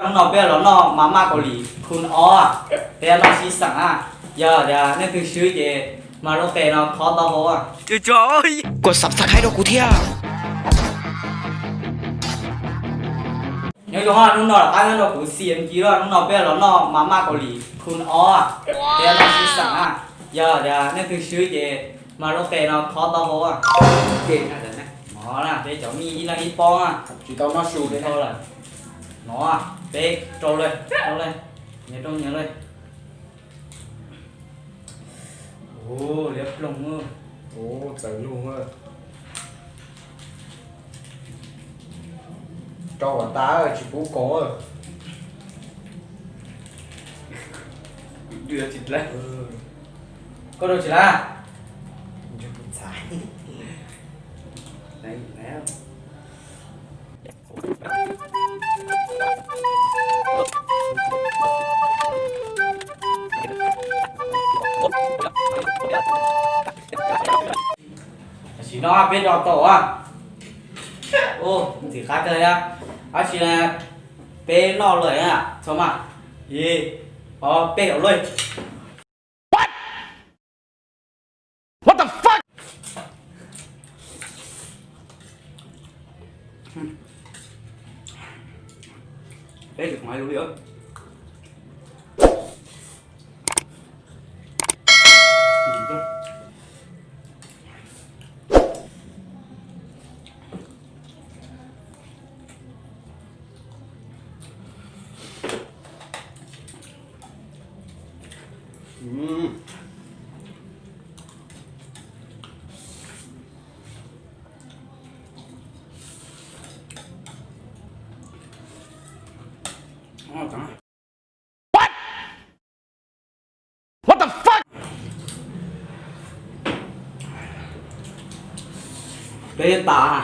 Hnub no peb los noj mas maj Kaus Lim khu ob, peb noj sib xeem na. Yog tias nej twg swb ces mas lub qe no khob taub hau. Kov subscribe rau kuv thiab. Nyob zoo, hnub no rov qab nyob rau kuv C M G lawm. Hnub no peb los noj mas maj Kaus Lim khu ob, peb noj sib xeem na. Yog tias nej twg swb ces mas lub qe no khob taub hau. No na, peb cov mij ib leeg ib pob na. Tsis tau noj su thiab lawm. No, peb rau lawm, rau lawm, nyias rau nyias lawm. Ua liab ploog. Ua txawv lug. Rau kom tas tsis pub koom. Koj rau tsis lav? Tam sim no peb rau tau. Ntxim qab kawg thiab. Tab sis peb noj lawm na, txhob mas. Ib, ob, peb rau lawm. Peb tas.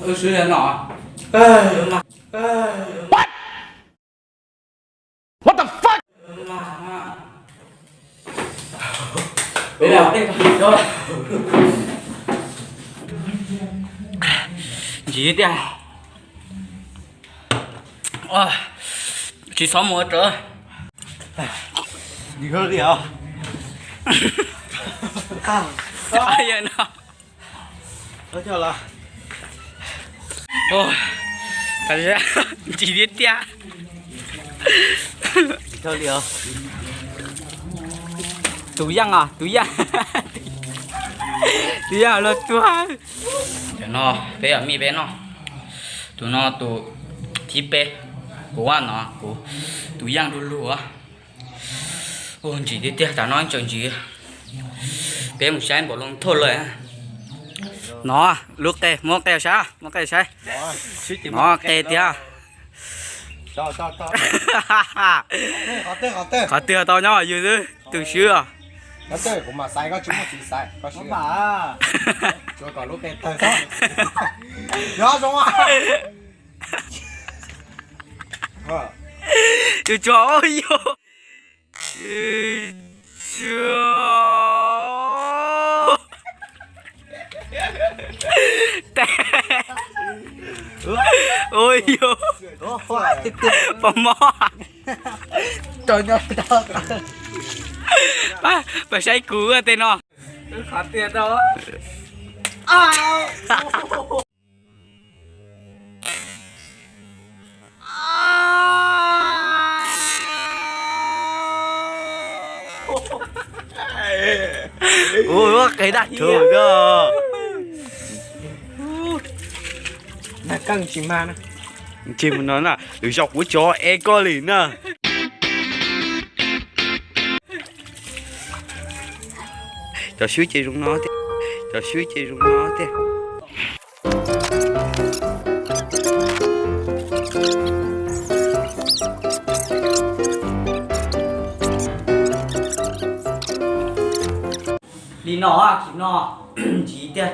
Wb swb no. Ntsim tiag. Tsis txhob mus rawv. Ntsim tiag tiag. Tus yeej os, tus yeej. Tus yeej luag tuag. Cov no peb yog mij peb noj. Tus no tus thib peb, kuv no kuv tus yeej du lug. Ntsim tiag tiag, tam no tseem ntsim. Peb mus saib npaum loo thauj lawm. No, lub qe, muab qe saib, muab qe saib. No qe tiag. Qhov twg tau nyob yus xwb, tus swb os. Tus tsuag, ua yus. Ua yus. Pos mob. Pab saib kuv tej no. Ua qe dab tsuag. Ntsim mus no na, lwm zaus kuv tso es koj li na. Cov swb ces zoo no tiag, cov swb ces zoo no tiag. Li no, kis no ntxiv tiag,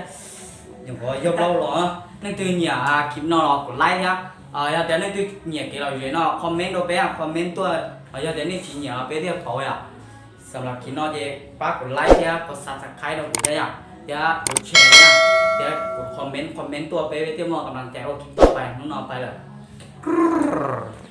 nyuam qhuav yog plaub los. Leej twg nyiam kis no los kuv like thiab. Yog tias leej twg nyiam kev lom zem no comment rau peb, comment tuaj. Yog tias nej tsis nyiam los peb thiaj pauv yom. Xam las kis no ces pab kuv like thiab kuv subscribe rau kuv thiab yom, thiab kuv share thiab, thiab kuv comment comment tuaj peb thiaj muaj kam las cai ua kis toj pais hnub no pais lawm.